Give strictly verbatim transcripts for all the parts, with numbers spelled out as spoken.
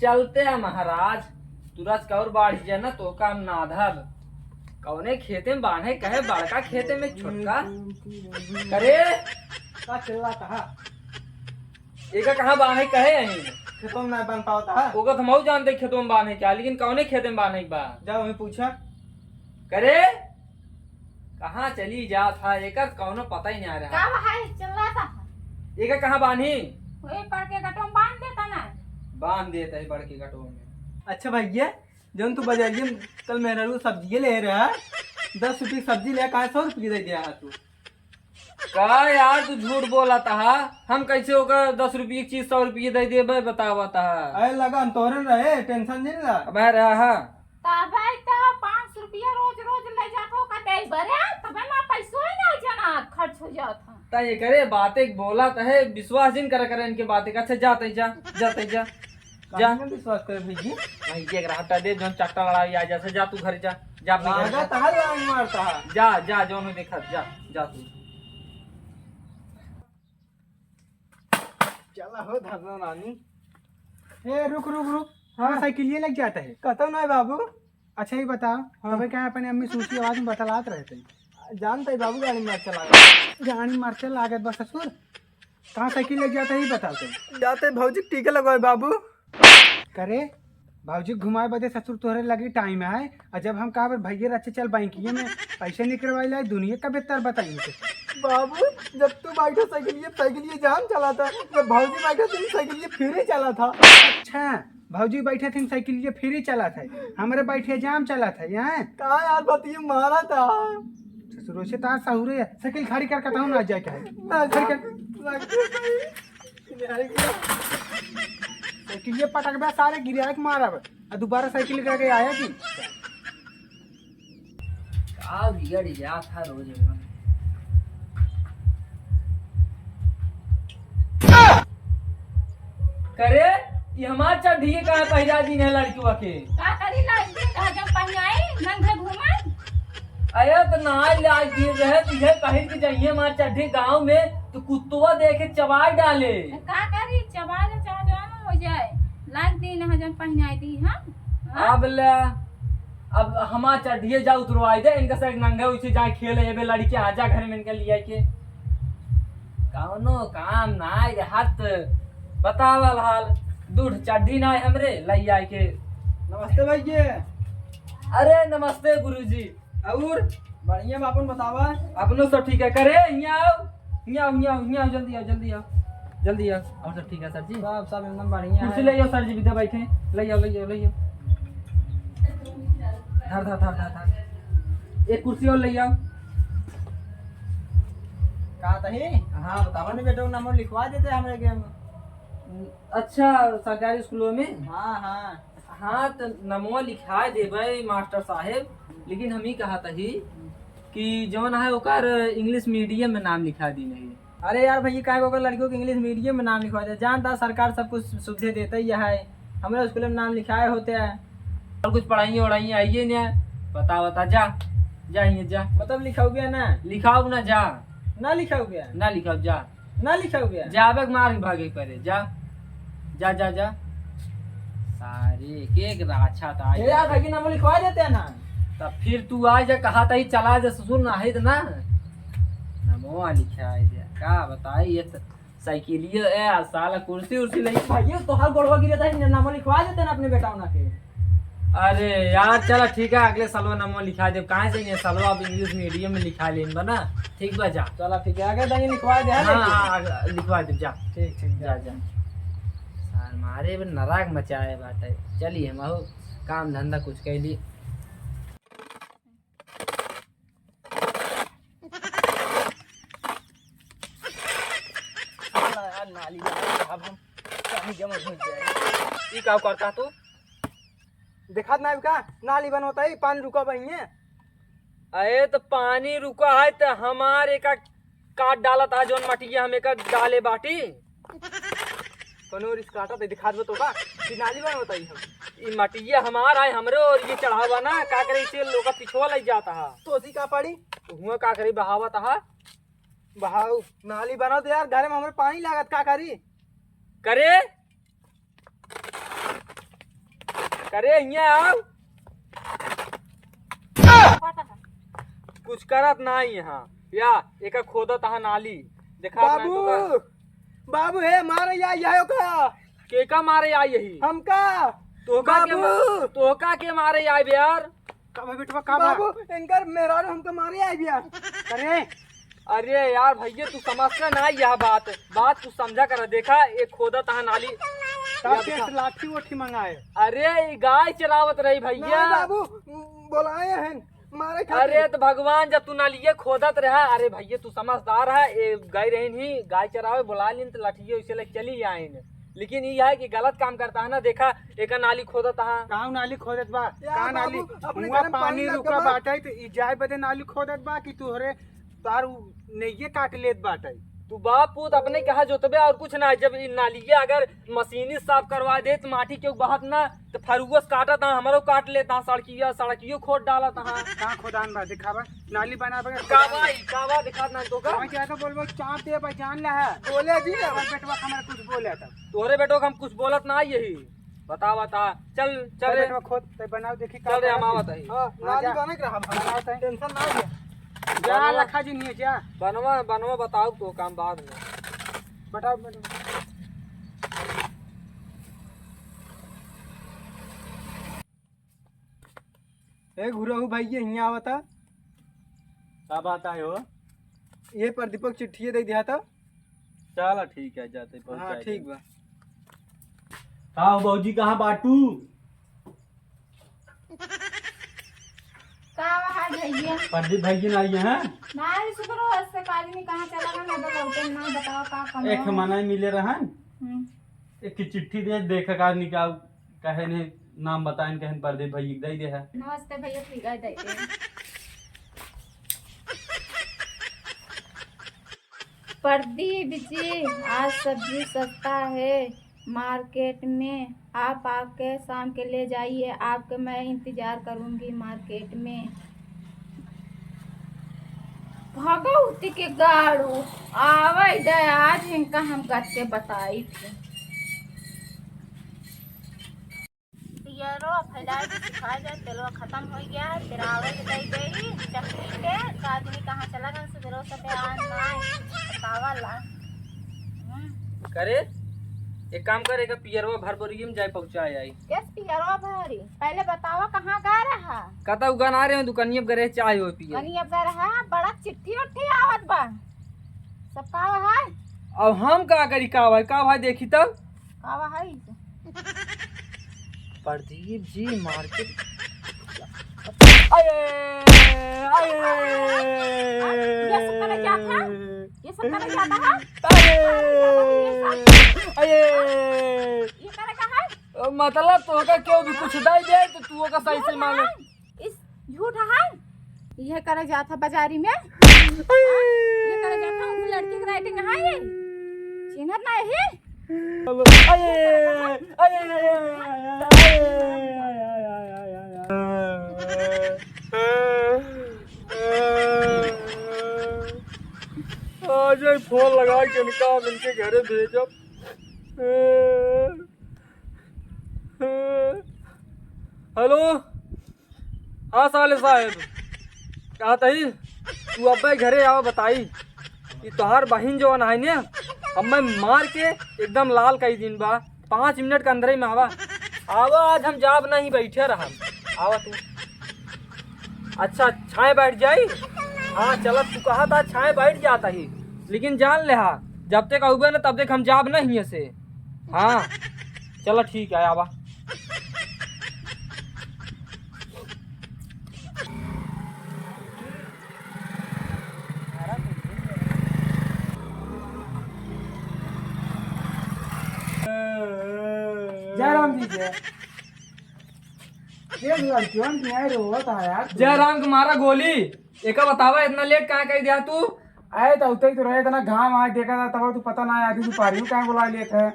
चलते हैं महाराज, तुरंत कौर बाढ़ी जाए ना तो काम ना धर। कौने खेते में बांधे कहे, बड़का खेते में छोटका। करे का चिल्लात हा? एका कहाँ बांधे कहे यहीं? खेतों में ना बांध पावत हा। ओका तो हमहू जानते खेतों में बांधे क्या, लेकिन कौने खेते में बांधे बा? जा वहीं पूछा। करे कहाँ चली जात हा, एकर कौनो पता ही नहीं आ रहा। का भाई चिल्लात हा? एका कहाँ बांधी? वही बड़के गटों में बांध देता ना। बांध देता है बड़के गटों में। अच्छा भैया, जौन तू बजारिया में कल मेहरारू सब्जिये ले रहा, दस रुपये की सब्जी ले, काहे सौ रुपये दे दिया हा तू? का यार, तू झूठ बोलत हा? हम कैसे ओकर दस रुपये की चीज सौ रुपये दे देबे, बतावत हा? अरे लगा, हम तोहरे रहे, tension नहीं ला। अब है रहा हा। तबे तो पाँच सौ रुपया रोज रोज ले जात हो, का दे बरे, तबे ना पैसो ही ना जना खर्च हो जात हा। ता ये करे, बातें बोलत है, विश्वास जिन करा करे इनके बातें का। अच्छा, जाते जा, जाते जा। जा। काहे में विश्वास करे भैया? भाई, ये रहा दे, जौन चट्टा लड़ाई आ जैसे, जा तू घर जा, जा अपने घर जा। लागत है लाइन मारता है। जा, जा, जौन हो देखा, जा, जा तू। चला हो धरना नानी। ए, रुक, रुक, रुक। हाँ। साइकिलिये लग जात है। कतौ नहीं बाबू। अच्छा, ये बताओ, हाँ। तबे क्या अपने अम्मी सूसी आवाज में बतलात रहते हैं? जानते ही बाबू, गाड़ी में चला गया। गाड़ी में चला गया बस ससुर। कहाँ साइकिल लग जाता है, ये बताओ तुम। जाते भौजी के टीका लगवाए बाबू। करे, भौजी के घुमाए बदे ससुर तोहरे लगी टाइम है, और जब हम कहा भैया रचे चल बैंकिये में पैसे निकलवाई लाई, दुनिया का बेहतर बताइए। बाबू, जब तू बैठे साइकिलिये, साइकिलिये जाम चला था, जब भौजी बैठे थे साइकिलिये फ्री चला था। अच्छा, भौजी बैठे थे साइकिलिये फ्री चला था, हमरे बैठे जाम चला था यहाँ। का यार बतिये मारा था। ससुरो से तार सहुरे है, साइकिल खड़ी कर कहता हूँ ना जाए का है। ना खड़ी कर। साइकिलिये पटक बे सारे गिराए के मारब। आ दोबारा साइकिल लेकर के आया कि? का बिगड़ जात है रोज में। करे, ये हमार चड्ढी काहे पहिरा दीन है लड़किवा के? का करी लाज दीन है जब पहिराई, नंगे घूमन? अरे तो ना लाज दीन रहे, तुझे पहिर के जाइए हमार चड्ढी गाँव में, तो कुत्तवा देखे चबाई डाले। का करी, चबाई ले चाहे जौन हो जाए, लाज दीन है जब पहिराई दी हम। हाँ? अब ले, अब हमार चड्ढिये जा उतरवाई दे, इनका से नंगे उसे जाए खेले, एबे लड़के आजा घर में इनके लिया के। कौनो काम नाई रहत, बतावल हाल, दूध चड्ढी नाई हमरे, लई आए के। नमस्ते भैया। अरे नमस्ते गुरुजी। और? बढ़िया बा, अपन बतावा। अपनो सब ठीक है। करे, हियाँ आओ, हियाँ आओ, हियाँ आओ, हियाँ आओ, जल्दी आओ, जल्दी आओ, जल्दी आओ। और सब ठीक है सर जी? सब, सब एकदम बढ़िया कुर्सी है। ले आओ सर जी, विद्या बैठे, ले आओ, ले आओ, ले आओ। धर, धर, धर, धर, धर। एक कुर्सी और ले आओ। का तही? हाँ, बतावा। अपने बेटो का नाम लिखवा देते हमरे के। अच्छा, सरकारी स्कूलों में? हाँ, हाँ। हाँ, तो नमवा लिखा देबे मास्टर साहेब, लेकिन हम ही कहत ही कि जौन है ओकर इंग्लिश मीडियम में नाम लिखा दी नहीं। अरे यार भैया, काहे को ओकर लड़कियों के इंग्लिश मीडियम में नाम लिखवा दे? जानता सरकार सब कुछ सुविधे देते ही है, हमारे स्कूल में नाम लिखाए होते हैं। और कुछ पढ़ाई वढ़ाई आइए नहीं, बता बता जा, जा हियाँ जा। मतलब लिखाओ गया ना? लिखाओ ना जा। ना लिखाओ गया? ना लिखाओ जा। ना लिखाओ गया? जाबे के मार के भागे पड़े, जा, जा, जा, जा। सारे के एक राछा था। ए यार, भाई के नाम लिखवा देते हैं ना। तब फिर तू आ जा, कहा था ही चला जा ससुर, ना है तो ना। नमवा लिखाए दे, का बताई, ये तो साइकिलियो है, आ साला कुर्सी उर्सी लई। भाई, तो हर गोड़वा गिरे था, नाम लिखवा देते ना अपने बेटा होना के। अरे यार, चला ठीक है, अगले सालवा नाम लिखा देब। काहे से ये सालवा अब इंग्लिश मीडियम में लिखा लेन बा ना, ठीक बा, जा। चला ठीक है, आगे दाई लिखवा दे, हाँ, लेकिन। हाँ, आगे लिखवा देब, जा। ठीक, ठीक, जा, जा। जा। सार मारे बे नराक मचाए बाटे। चलिए, हम आहू काम धंधा कुछ कैली। साला यार, नाली में अब हम पानी जमा घुस जाए। ई का करता तू? देखत ना का? नाली बनवता ही, पानी रुका बहिए। अरे तो पानी रुका है तो हमार एका काट डालत है, जौन मटिया हम एका डाले बाटी। कोनो रिस काटत है, दिखा दो तो का? कि नाली बनवता ही हम। ई मटिया हमार है, हमरे और ये चढ़ावा ना, का करे इसे लोग पिछुआ लग जाता है। तो उसी का पड़ी? हुआ का करी, बहावत है। बहाऊ, नाली बनाओ तो यार, घर में हमरे पानी लागत, का करी? करे, करे, हियाँ आव। कुछ करत नाहीं यहाँ। या, एका खोदत अहा नाली। देखा बाबू, बाबू हे, मारे या, या ओका। के का मारे आई यही? हमका। तोहका के बाबू। मा-, तोहका के मारे आई बे यार? का भाई बेटवा, का बा? बाबू, इनकर मेहरारू हमका मारे आई बे यार। अरे, अरे यार भैया, तू समझता ना यह बात, बात तू समझा कर। देखा, एक खोदत अहा नाली। तब या कैसे देखा। लाठी ओठी मंगाए? अरे, ई गाय चरावत रही भैया। नहीं बाबू, बोलाए हैं मारे खातिर। अरे तो भगवान, जब तू नालिये खोदत रहा, अरे भैया तू समझदार है, ए गाय रहीन ही, गाय चरावे बोला लीन तो लठिये उसे ले चली आइन। लेकिन ई है कि गलत काम करता है ना। देखा, एक नाली खोदत है। कहाँ नाली खोदत बा? या कहाँ बाबू, नाली? अपने हुआ घर में पानी पानी लग रुका बा। बाटे तो ई जाए बदे नाली खोदत बा कि तोहरे तार उ नइये काट लेत बाटे। तू बाप पूत अपने कहा जोतबे और कुछ ना। जब ई नालिये अगर मशीनी साफ करवा दे तो माटी के बहत ना तो फरुआ से काटत हा, हमरो काट लेत हा, सड़किया, सड़कियो खोद डालत हा। कहाँ खोदान बा? दिखावा, नाली बनावे के का खोदान बा, बा। ई का बा दिखात ना तो का? कहाँ जाके बोलबो, चाप दे भाई, जान ले है। बोले जी ना। और बेटवा हमारा कुछ बोले तब। तोहरे बेटो के हम कुछ बोलत ना यही। बता, बता। चल, चल अरे रे। बेटवा खोद, ते बनाओ, देखी का चल रे, हम बनत आवत है। हई। हाँ, हाँ, नाली जा। बने के रहा, बनाओ तई। टेंशन ना ले। जा, बनवा। लखा जी नहीं है, जा। बनवा, बनवा बताओ तो काम बाद में। बताओ, बताओ। ए घुरहु भैया, हियाँ आवता। का बात है हो? ये प्रदीपक चिट्ठिए दे दिया था। चला ठीक है, जाते पहुँच हाँ, जाए ठीक जाए। बा। का हो भौजी, कहाँ बाटू? का बा भैया? प्रदीप भैया ना आई हैं? ना, ई सुबह रोज से काली में कहाँ चला गया, ना तो लौटे, ना बताओ का कम एक है। मनाई मिले रहन, हम्म। एक की चिट्ठी दे, देख का निकाल, कहे ने नाम बताइन, कहन प्रदीप भैया दे दे है। नमस्ते भैया, ठीक है, दे दे। प्रदीप जी, आज सब्जी सस्ता है मार्केट में, आप आके शाम के ले जाइए, आपके मैं इंतजार करूंगी मार्केट में। भगवती के गाड़ू आवे दे, आज इनका हम करके बताई थे। पियरो फैलाए के सिखाए जाए, तेलवा खत्म हो गया है, तेरावे के दे दे ही, चक्की के, का आदमी कहाँ चला गया, सुबेरो से पे आ ना आए, बतावा ला। हम्म। करे, एक काम कर, एक पियरवा भर बोरिये में जाए पहुँचा आई। कैस पियरवा भरी? पहले बतावा कहाँ गए रहा? कतौ गना रहे, दुकानिया पे गए रहे, चाय हो पिए। दुकानिया पे गए रहा, बड़ा चिट्ठी उट्ठी आवत बा। सब का है? अब हम का करी, का भाई, का भाई देखी तब? का भाई? प्रदीप जी मार्केट। अये, अये। ये सब करे जाता है? ये सब करे जाता है? अये, अये। ये करे का है? मतलब तोहका केहू भी कुछ दे दे तो तू ओका सही से मांगे। इस झूठ है, ये करे जात है बाजारी में। ये करे जात है, उस लड़की के राइटिंग है ये। चिन्हत ना यही? अये, अये, अये। आज ही फोन लगा के इनका, इनके घरे भेजब। हेलो, हाँ साले साहेब, कहत ही तू अब्बे घरे आवा बताई। ई तोहार बहिन जवन है ने, हम्मे मार के एकदम लाल कई दिन बा। पाँच मिनट के अंदर ही में आवा। आवा, आज हम जाब नहीं, बैठे रहब। आवा तू। अच्छा, छाए बैठ जाई? हाँ, चलत तू कहा था, छाए बैठ जाता ही। लेकिन जान ले हा, जब तक अउबे न, तब तक हम जाब नहीं हियाँ से। हाँ, चला ठीक है, आवा। जय राम जी, जय। ये लड़कियों की है, रोवत है यार। जय राम के मारा गोली। एका बतावा, इतना लेट काहे कई दिया तू? आए तो उतई तो रहे, इतना घाम आज देखा था, तब तू पता ना आया, अभी दुपहरी में काहे बुला लेत है?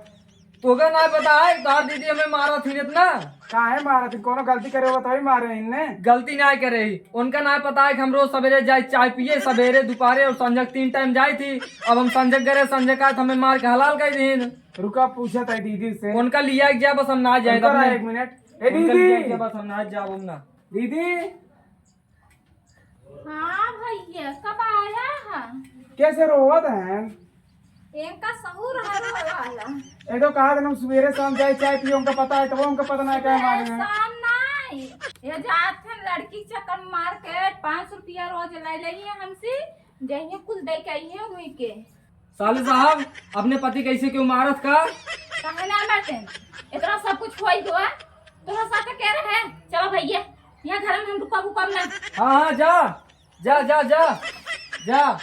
तोके ना पता है, तोहार दीदी हमें मारा थी इतना। काहे मारा थी? कोनो गलती करे होगा तभी मारे इनने। गलती ना करे ही। उनका ना पता है कि हम रोज सवेरे जाए चाय पिए, सवेरे, दोपहरे और संझक तीन टाइम जाए थी। अब हम संझक गए, संझक आए तो हमें मार के हलाल कर दीन। रुका, पूछा था दीदी से। उनका लिया के जा, बस हम ना जाए उनका अपने। एक मिनट। ए उनका दीदी। लिया के जा, बस हम ना जाओ ना। दीदी। हाँ भैया, कब आया है? कैसे रोवत हैं? इनका सहूर हर वाला। ये तो कहा था, हम सवेरे शाम चाय, चाय पियो, उनका पता है, तो वो उनका पता ना क्या मारे हैं। शाम नहीं, ये जात हैं लड़की चक्कर मार के पाँच सौ रुपया रोज ले लेइए हमसे, जइए कुल दे के आइए हुई के। साले साहब, अपने पति कैसे क्यों मारत का? काहे ना मारते? इतना सब कुछ होई हुआ, तोहरा साथ के रहे? चलो भैया, यहाँ घर में हम रुकब उकब ना। हाँ, हाँ, जा, जा, जा, जा, जा।